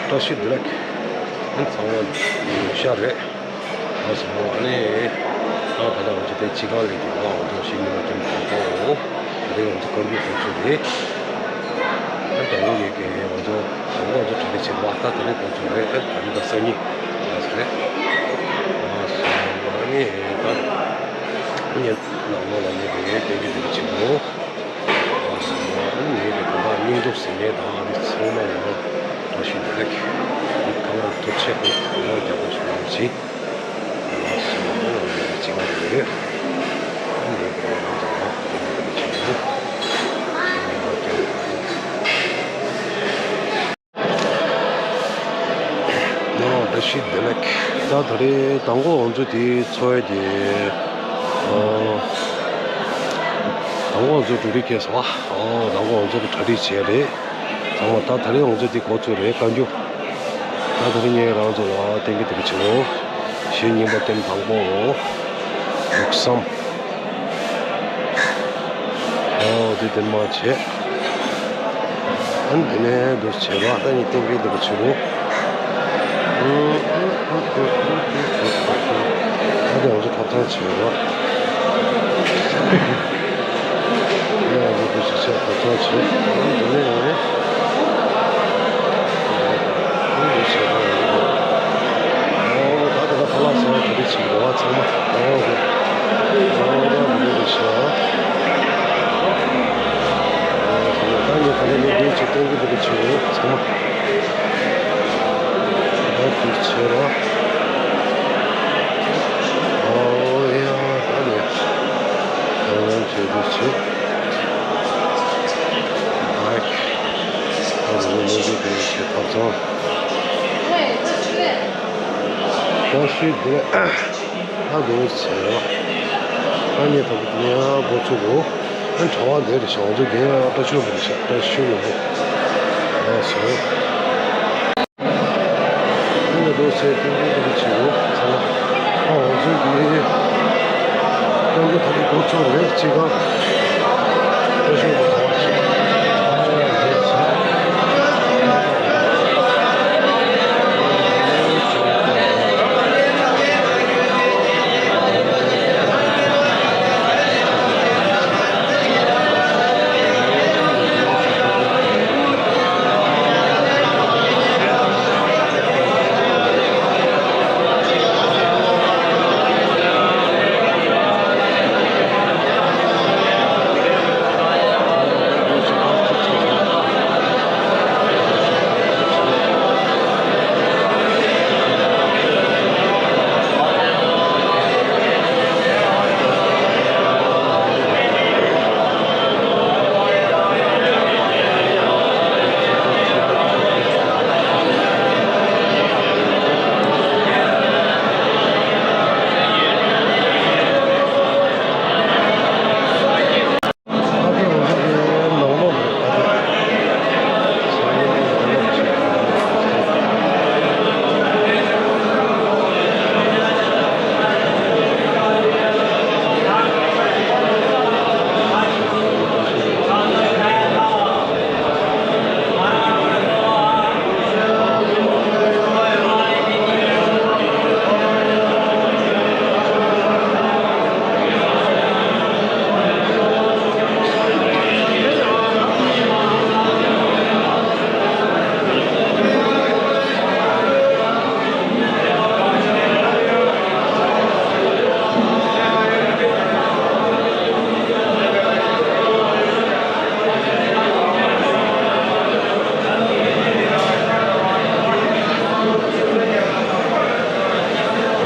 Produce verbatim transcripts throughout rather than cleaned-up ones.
བཀྲ་ཤིས་བདེ་ལེགས། ཨ་ཚང་མ་ཡོད་ཤག་རེད། ཨ་སོ་ཨ་ནི། ཨ་ད་ལྟ་ང་ཚོ་དེ་སྤྱི་ཁང་ལས་དེ་ང་ང་ཚོ་ཞིག་ཉི་མ་ཀེམ་དང་པོ། ད་རེས་ང་ཚོ་བཀའ་འགྱུར་གོ་ཚུལ་རེད། ཨ་ད་ལོ་ཡོད་ཀྱི་ང་ཚོ་ད་ལོ་ང་ཚོ་གྲ་སྒྲིག་བྱེད་པ་ད་ད་རེས་གོ་ཚུལ་རེད། ཨ་ད་རེས་ད་སང་ཉིན་ང་ཚོ་རེད། ཨ་སོ་ཨ་ནི་ད་ཉིན་ནང་ལོགས་ལ་ཡོད་ཀྱི་བསྟན་རྒྱུ་དེ་ཆེན་པོ། ཨ་ནི་ངེད་ཀྱི་དོན་དག་སྙིང་སྟོབས་ཟེར་མཁན་དང་ཨ་ནི་ཚང་མ་ཡང་བཀྲ་ཤིས་བདེ་ལེགས། ཁམས་ར་ཐུགས་རྗེ་ཆེ། ཁོང་ལ་རྒྱབ་སྐྱོར་ཞུ་རོགས་བྱེད། ཨ་ནི་ཚང་མ་ཡང་བཀྲ་ཤིས་བདེ་ལེགས། ཨ་བཀྲ་ཤིས་བདེ་ལེགས། ད་ད་རེས་དང་པོ་ང་ཚོ་དེ་འཚོ་བའི་དེ། ཨོ། དང་པོ་ང་ཚོ་གྲ་སྒྲིག་བྱས་སོང་བ། ཨོ་དང་པོ་ང་ཚོ་གྲ་སྒྲིག་བྱས་རེད། ཚང་མ་ད་ད་རེས་ང་ཚོ་དེ་འགོ་ཚུགས་རེད། བཀའ་འགྱུར། ད་ད་རེས་ངས་རང་ཚོ་ལ་བསྟན་གྱི་དེ་རེད་བྱེད་འོ། ཞེ་གཉིས་པ་ཀེམ་དང་པོ། ལུགས་བསམ། ཨོ་དེ་དེ་མ་བྱས། ཨ་ནི་དེ་ནས་འདུག་བྱས་རོགས། ད་ནི་ཏན་ཏན་འདུག་བྱས་རོགས། ཨ་ནི་ང་ཚོ་ཐོབ་ཐང་བྱས་རོགས། ཨ་ནི་འདུག་བྱས་བྱས་ཐོབ་ཐང་བྱས། ཨ་ནི་དེ་ནས་འདུག་བྱས་རོགས། ཨོ་ད་ད་ད་ཕ་ལ་སོང་ག་རེ་བྱེད་ཀྱི་རེད་བ་ཚང་མ། ཨོ་ཧོ། ཨོ་ད་འདི་འདྲ་རེད་ཤག་ཨོ་ཧོ། ད་ངས་ད་ལྟ་ངས་འདི་ཅིག་སྟོན་གྱི་འདུག་གི་བྱེད་ཚང་མ། ཨོ་དེ་བྱེད་རོགས། ཨོ་ཡ་ད་ནས་ཨོ་བྱེད་འདུག་བྱེད། ཨ་ཁྱི། ཨོ་ཧོ་ལོ་གི་འདི་བྱེད་ཐབས་ཚང་། ཨོ་ཤི་དེ། ཨ་འདུག་ཟེར་བ། ཨ་ནི་ད་ནི་ཨ་འགོ་ཚུགས་གོ། ཨ་གྲྭ་པ་འདིར་ཤོག་ཚོ་རྒན་བཀྲ་ཤོས་པོ་རེད་ཤག་བཀྲ་ཤོས་ཡོད་པོ། ཨ་ཟེར། ཨ་ནི་འདུག་ཟེར་ཏིང་ཏིང་ཏིང་བྱེད་གོ་ཚང་མ། ཨ་འོ་ཚོ་གི། ཨ་འདི་ད་ནི་འགོ་ཚུགས་རེད་ཅི་ག་བཀྲ་ཤོས་པོ་ག་བ་ཞིག་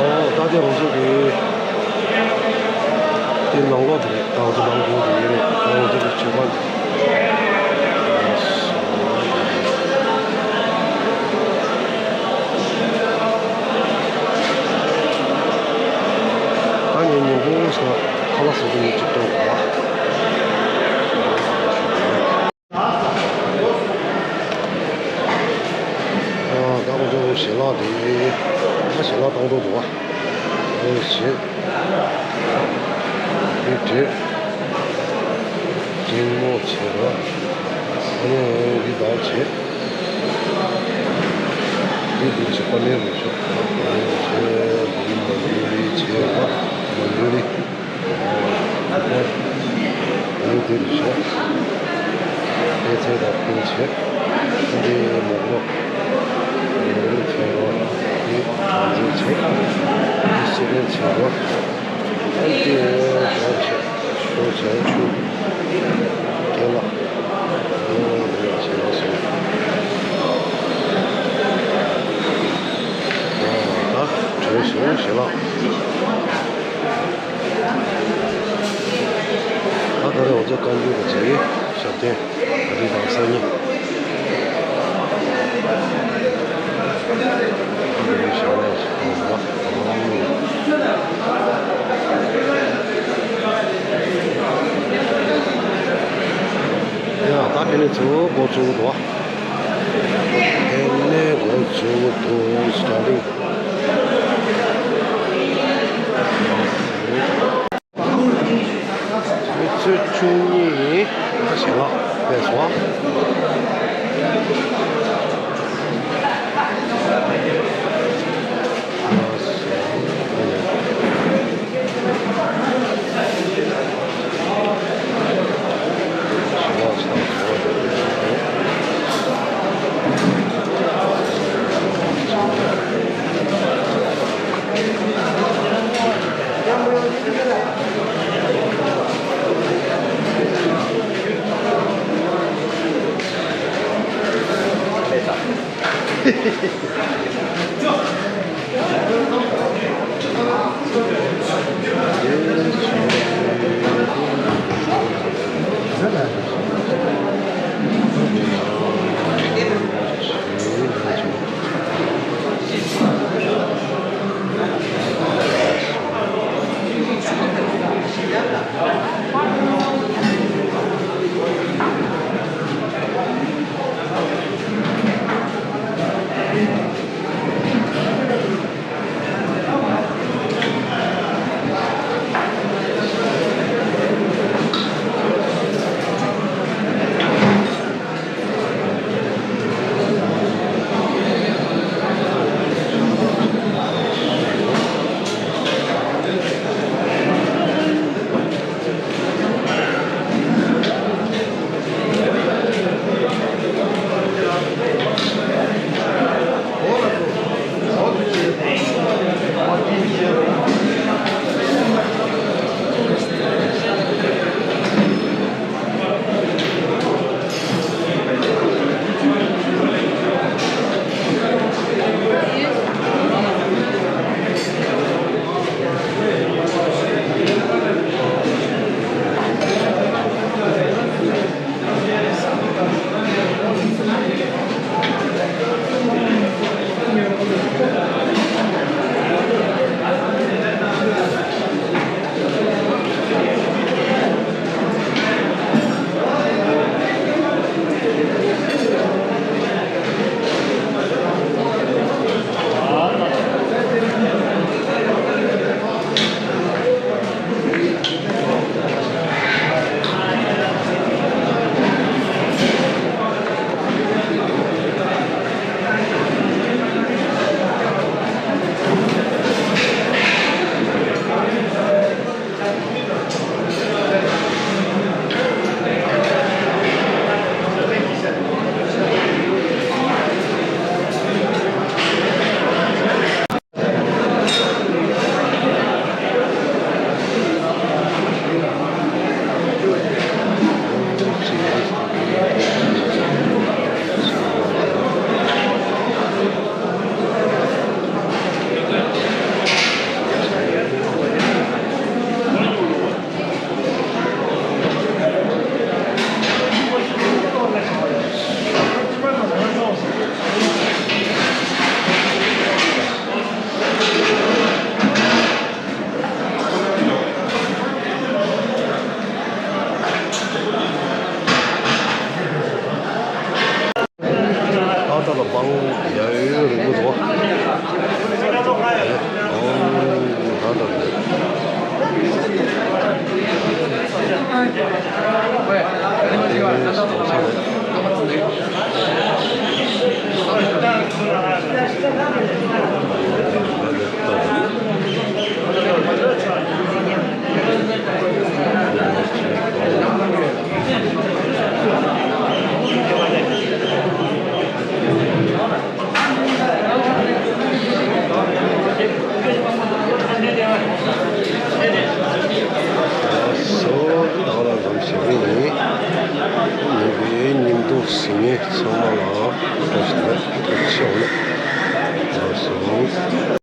ཨོ་ད་དེ་ང་ཚོ་གི་དེ་ནང་ལོགས་དེ་རེད། ད་ང་ཚོ་ནང་སྒོ་དེ་ཡིན་རེད། ད་ང་ཚོ་གི་ཆོས་ཁང་དེ། ད་ངས་ཉིན་གུང་སོ་ཁ་ལག་བཟོ་གི་ཡོད་ཅིག་གཏོང་དགོས། ཨ་ད་ཁོ་ཚོ་ཞལ་ལག་དེ། ད་ཞལ་ལག་བཏང་འགྲོ་འདུག་བ། ཨོ་ཞེས། འདི་བྲེས། གཅིན་མོ་བྱེད་རོགས། ཨ་ནི་འདི་དག་བྱེད། འདི་ཆེ་པ་ལེ་རེད་ཤག་འདི་མ་ཡུ་རི་ཆེ་བ། མ་ཡུ་རི། འདི་དེ་རེད་ཤག་དེ་ཚེ་དང་དེ་ཆེ། འདི་མོག་མོག་འདི་ཆེ་བ། འདི་འདི་ཆེ། འདི་སི་རེད་ཆེ་བ། འདི་ཆེ་ཆེ། ཆུ་ཆེ་ཆུ། རྒན་ལགས། ཨོ་རེད་བྱས་ལ་སོང་། ཨོ་ད་བྲོས་སོང་ཞེ་ལགས། ད་ད་རེས་འོ་ཚོ་བཀའ་འགྱུར་གྱི་ཞབས་བརྟན། ད་རེས་དང་སང་ཉིན། ཨོ་རེད་ཞེ་ལགས་སོང་། ཡ་ད་ཕན་ནས་ཚུར་འགོ་ཚུགས་འདུག་ཨ་ནི་འགོ་ཚུགས་འདུག་སི་ཊར་ལིང་། ཆུ་ཚོད་བཅུ་གཉིས་ཡིན། ད་ཞལ་ལག་ཕེབས་སོང་། ཨ་ད་ལ་པང་ཡ་ཡོད་རིང་པོ་འདུག་ཨོ་ད་ད་ད། དེ་རིང་ཉིན་པའི་ཉིན་གུང་ཟིན་ནས་ཚང་མ་ལ་བཀྲ་ཤིས་བདེ་ལེགས། ཐུགས་རྗེ་ཆེ། ལགས་སོ།